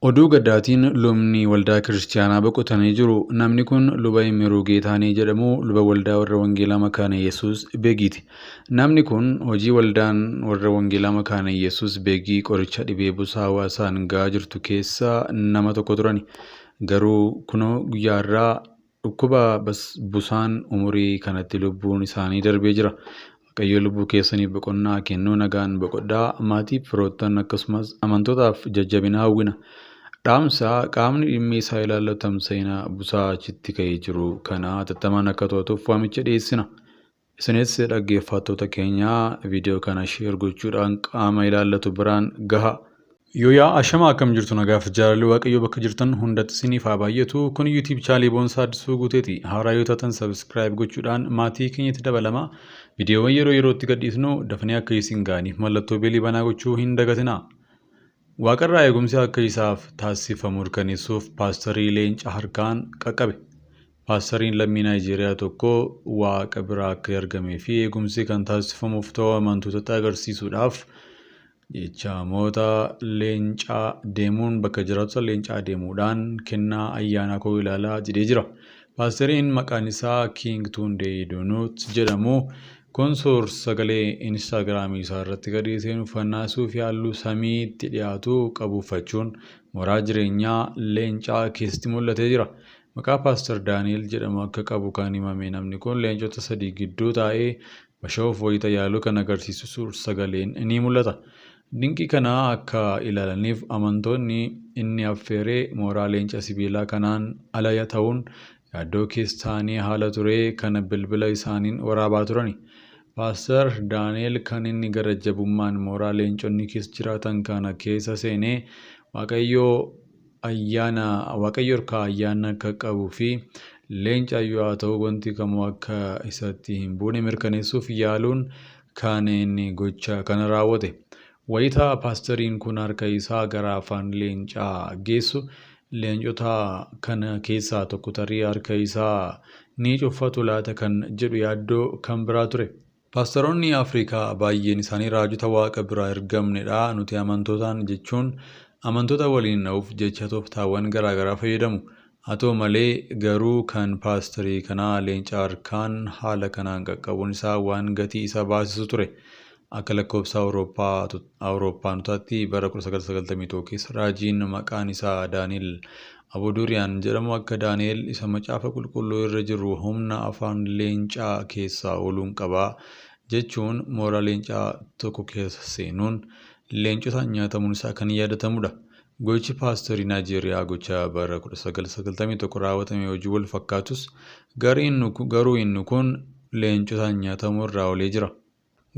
Oduu gaddaatiin lubni waldaa kiristaanaa boqotanii jiru. Namni kun luba Imiruu Geetaanee jedhamu, luba waldaa warra Wangeelaa Makaana Yesuus Beegiiti. Namni kun hojii waldaan warra Wangeelaa Makaana Yesuus Beegii qoricha dhibee busaa hawaasaan gahaa jirtu keessaa nama tokko turani. Garuu kunoo guyyaa har'aa dhukkuba busaan umurii kanatti lubbuun isaanii darbee jira. Waaqayyo lubbuu keessaniif boqonnaa kennuu, nagaan boqodhaa. Maatiif, firoottan akkasumas amantootaaf jajjabina hawwina. Dhaamsa: qaamni dhimmi isaa ilaallatu tamsa'ina busaa achitti ka'ee jiru kana hatattamaan akka to'atuuf waamicha dhiyeessina. Isinis dhaggeeffattoota keenya, viidiyoo kana share gochuudhaan qaama ilaallatu biraan gaha. Yooyaa, ashama, akkam jirtu? Nagaaf jaalalli Waaqayyoo bakka jirtan hundatti isiniif haa baay'atu. Kun YouTube channelii Boonsaa Addisuu Guuteeti. Haaraa yoo taatan subscribe gochuudhaan maatii keenyatti dabalama. Viidiyoowwan yeroo yerootti gadhiisnu dafanii akka isin ga'aniif mallattoo bellii banaa gochuu hin dagatinaa. Waaqarraa eegumsi akka isaaf taasifamu mirkaneessuuf paastarii leenca harkaan qaqqabe. Paastariin lammii Naayijeeriyaa tokko Waaqa biraa akka argamee fi eegumsi kan taasifamuuf ta'uu amantootatti agarsiisuudhaaf jechamoota leencaa deemuun, bakka jiraatota leencaa deemuudhaan kennaa ayyaanaa koo ilaalaa jedhee jira. Paasteriin maqaan isaa King Tunde Idoonut jedhamu kun suur sagalee Instagramii isaa irratti gadhiiseen uffannaa suufii halluu samiitti dhiyaatu qabu uffachuun mooraa jireenyaa leencaa keessatti mul'atee jira. Maqaa Paaster Daani'el jedhamu akka qabu kan himame namni kun leencota sadii gidduu taa'ee basha'uuf wayita yaaluu kan agarsiisu suur sagaleen ni mul'ata. Dinqii kana akka ilaalaniif amantoonni inni affeeree mooraa leenca sibiilaa kanaan ala ta'uun yaaddoo keessa ta'anii haala ture kana bilbila isaaniin waraabaa turani. Paaster Daani'el kan inni gara jabummaan mooraa leenconni keessa jiraatan kana keessa seenee Waaqayyoo ayyaana, Waaqayyo harkaa ayyaana akka qabuu fi leenca iyyuu haa ta'u wanti kamuu akka isatti hin buune mirkaneessuuf yaaluun kan inni gocha kana raawwate. Wayita paasteriin kun harka isaa gara afaan leencaa geessu, leencota kana keessaa tokko tarii harka isaa ni cuffatu laata kan jedhu yaaddoo kan biraa ture. Paasteroonni Afrikaa baay'een isaanii raajota Waaqa biraa ergamnedha nuti amantootaan jechuun amantoota waliin dha'uuf jecha tooftaawwan garaagaraa fayyadamu. Haa ta'u malee garuu kan paasterii kanaa leenca harkaan haala kanaan qaqqabuun isaa waan gatii isa baasisu ture. Akka lakkoofsa Awurooppaanotaatti bara 1991 keessa raajiin maqaan isaa Daani'el Abuduriyaan jedhamu akka Daani'el isa Macaafa Qulqulluu irra jiru humna afaan leencaa keessaa ooluun qabaa jechuun mooraa leencaa tokko keessa seenuun leencotaan nyaatamuun isaa kan yaadatamudha. Gochi paasterii Naayijeeriyaa gocha bara 1991 raawwatame hojii wal fakkaatus, garuu inni kun leencotaan nyaatamuu irraa oolee jira.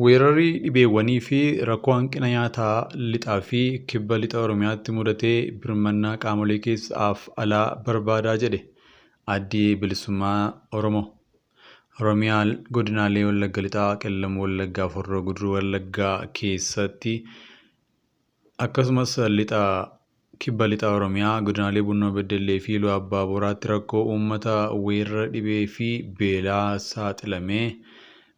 Weerarri dhibeewwanii fi rakkoo hanqina nyaataa lixaa fi kibba lixa Oromiyaatti mudatee birmannaa qaamolee keessaaf alaa barbaadaa jedhe Addi Bilisummaa Oromoo. Oromiyaa godinaalee Wallagga Lixaa, Qellam Wallaggaa, Horroo Guduruu Wallaggaa keessatti, akkasumas lixa kibba lixa Oromiyaa godinaalee Bunnoo Beddellee fi Iluu Abbaa Booraatti rakkoo uummata weerara dhibee fi beelaa saaxilamee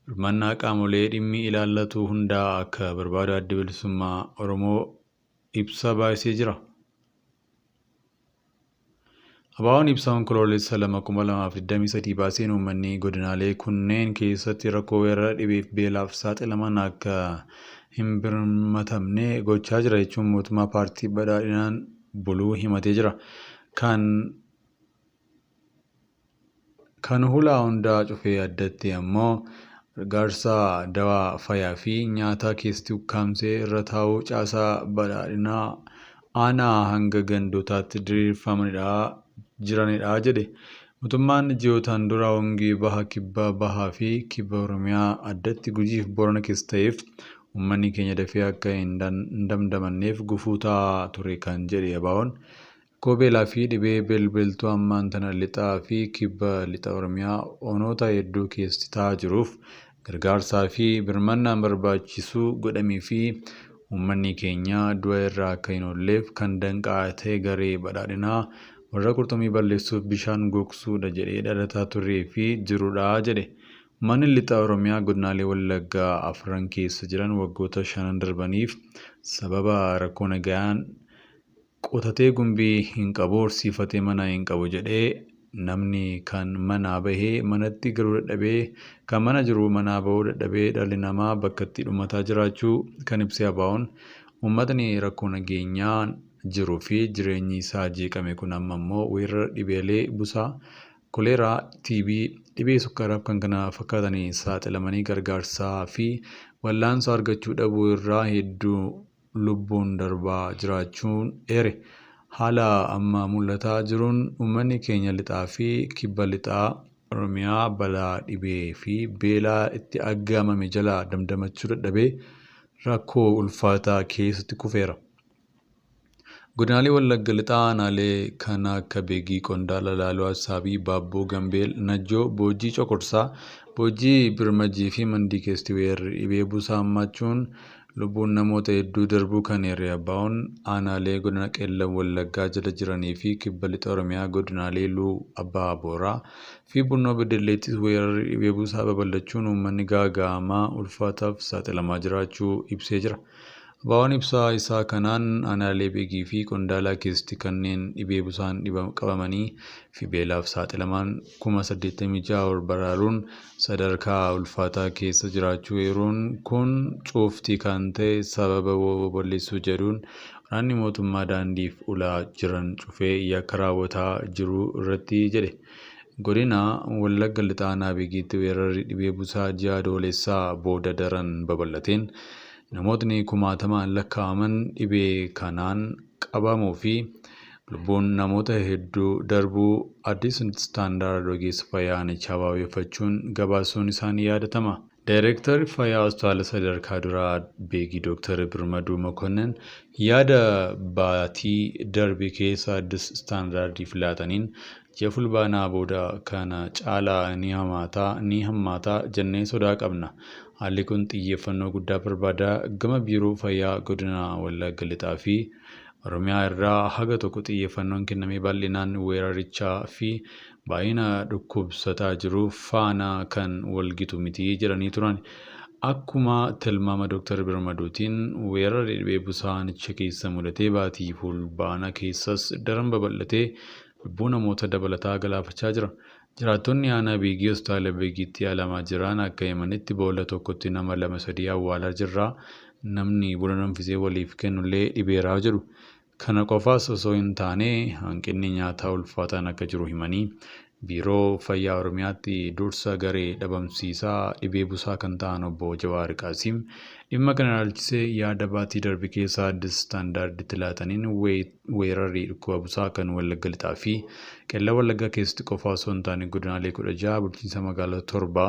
birmannaa qaamolee dhimmi ilaallatu hundaa akka barbaadu Addi Bilisummaa Oromoo ibsa baasee jira. ABO'n ibsa Onkoloolessa 2, 2023 baaseen uummanni godinaalee kunneen keessatti rakkoo weerara dhibee fi beelaaf saaxilaman akka hin birmatamne gochaa jira jechuun mootummaa paartii badhaadhinaan buluu himatee jira. Kan hulaa hundaa cufee, addatti ammoo gargaarsa dawaa, fayyaa fi nyaataa keessatti ukkaamsee irra taa'uu caasaa badhaadhinaa aanaa hanga gandootaatti diriirfamanidha jiranidha jedhe. Mootummaan ji'ootaan dura hongee baha, kibba bahaa fi kibba Oromiyaa, addatti Gujii fi Boorana keessa ta'eef uummanni keenya dafee akka hin damdamanneef gufuu ta'aa ture kan jedhe ABO'n, rakkoo beelaa fi dhibee belbeltuu ammaan tana lixaa fi kibba lixa Oromiyaa onoota hedduu keessatti ta'aa jiruuf gargaarsaa fi birmannaan barbaachisu godhamee fi uummanni keenya du'a irraa akka hin oolleef kan danqaa ta'e garee badhaadhinaa warra qurxummii balleessuuf bishaan gogsuudha jedhee dhalataa turee fi jirudha jedhe. Uummanni lixa Oromiyaa godinaalee Wallaggaa afran keessa jiran waggoota shanan darbaniif sababa rakkoo nagayaan Qotatee gumbii hin qabu, horsiifatee mana hin qabu jedhee namni kan manaa bahee manatti galuu dadhabee, kan mana jiru manaa bahuu dadhabee dhalli namaa bakka itti dhumataa jiraachuu kan ibse ABO'n, uummatni rakkoo nageenyaa jiruu fi jireenyi isaa jeeqame kun amma immoo weerara dhibeelee busaa, koleeraa, TB, dhibee sukkaaraaf kan kana fakkaataniin saaxilamanii gargaarsaa fi wal'aansa argachuu dhabuu irraa hedduu lubbuun darbaa jiraachuun eere. Haala amma mul'ataa jiruun uummanni keenya lixaa fi kibba lixaa Oromiyaa balaa dhibee fi beelaa itti aggaamame jalaa damdamachuu dadhabee rakkoo ulfaataa keessatti kufeera. Godinaalee Wallagga Lixaa aanaalee kan akka Beegii, Qondaala, Laaloo Assaabii, Baabboo, Gambeel, Najjoo, Boojjii Coqorsaa, Boojjii Birmajii fi Mandii keessatti weerarri dhibee busaa hammaachuun lubbuun namoota hedduu darbuu kan eere ABO'n, aanaalee godina Qeellam Wallaggaa jala jiranii fi kibba lixa Oromiyaa godinaalee Iluu Abbaa Booraa fi Bunnoo Beddelleettis weerarri dhibee busaa babal'achuun uummanni gaaga'ama ulfaataaf saaxilamaa jiraachuu ibsee jira. ABO'n ibsa isaa kanaan aanaalee Beegii fi Qondaalaa keessatti kanneen dhibee busaan qabamanii fi beelaaf saaxilaman 86,000 ol baraaruun sadarkaa ulfaataa keessa jiraachuu eeruun, kun cufti kan ta'e sababa WBO balleessuu jedhuun waraanni mootummaa daandiif ulaa jiran cufee yakka raawwataa jiru irratti jedhe. Godina Wallagga Lixaa aanaa Beegiitti weerarri dhibee busaa ji'a Adoolessaa booda daran babal'ateen namootni kumaatamaan lakkaa'aman dhibee kanaan qabamuu fi lubbuun namoota hedduu darbuu Addis Standard ogeessa fayyaa aanichaa wabeeffachuun gabaasuun isaanii yaadatama. Daayireektarri fayyaa hospitaala sadarkaa duraa Beegii Dooktar Birmaduu Mokonnin yaada baatii darbe keessa Addis Standardiif laataniin, ji'a Fulbaanaa booda kana caalaa ni hammaataa jennee sodaa qabna. Haalli kun xiyyeeffannoo guddaa barbaada. Gama biiroo fayyaa godina Wallagga Lixaa fi Oromiyaa irraa haga tokko xiyyeeffannoon kennamee bal'inaan weerarichaa fi baay'ina dhukkubsataa jiru faana kan walgitu miti jedhanii turan. Akkuma tilmaama Dooktar Birmaduutiin weerarri dhibee busaa aanicha keessa mudatee baatii Fulbaana keessas daran babal'atee lubbuu namoota dabalataa galaafachaa jira. Jiraattonni aanaa Beegii hospitaala Beegiitti yaalamaa jiran akka himanitti, boolla tokkotti nama lama sadii awwaalaa jirra. Namni buna danfisee waliif kennullee dhibeeraa jedhu. Kana qofaas osoo hin taane hanqinni nyaataa ulfaataan akka jiru himanii, Biiroo Fayyaa Oromiyaatti dursa garee dhabamsiisaa dhibee busaa kan ta'an Obbo Jawaar Qaasiim dhimma kana ilaalchisee yaada baatii darbe keessa Addis Standarditti laataniin, weerarri dhukkuba busaa kan Wallagga Lixaa fi Qeellam Wallaggaa keessatti qofa osoo hin taane godinaalee 16, bulchiinsa magaalota 7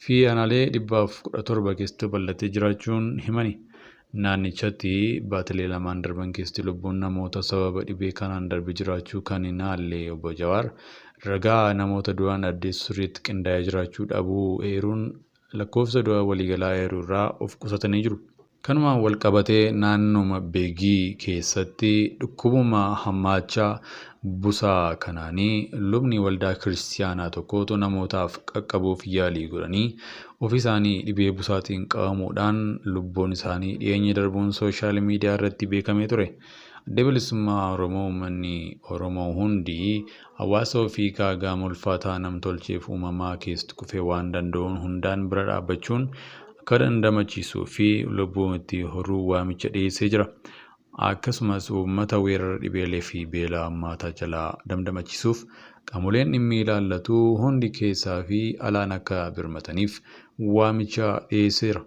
fi aanaalee 117 keessatti babal'atee jiraachuun himani. Naannichatti baatilee lamaan darban keessatti lubbuun namoota sababa dhibee kanaan darbe jiraachuu kan hin haalle Obbo Jawaar, ragaa namoota du'an addeessu sirriitti qindaa'ee jiraachuu dhabuu eeruun lakkoofsa du'a waliigalaa eeruu irraa of qusatanii jiru. Kanumaan wal qabatee naannuma Beegii keessatti dhukkubuma hammaachaa busaa kanaanii lubni waldaa kiristiyaanaa tokkootu namootaaf qaqqabuuf yaalii godhanii ofii isaanii dhibee busaatiin qabamuudhaan lubbuun isaanii dhiyeenya darbuun sooshaal miidiyaa irratti beekamee ture. Adda Bilisummaa Oromoo uummanni Oromoo hundi hawaasa ofii gaaga'ama ulfaataa namtolcheef uumamaa keessatti kufee waan danda'uun hundaan bira dhaabbachuun akka dandamachiisuu fi lubbuu itti horuu waamicha dhiyeessee jira. Akkasumas uummata weerara dhibeelee fi beela hammaataa jalaa damdamachiisuuf qaamoleen dhimmi ilaallatu hundi keessaa fi alaan akka birmataniif waamicha dhiyeesseera.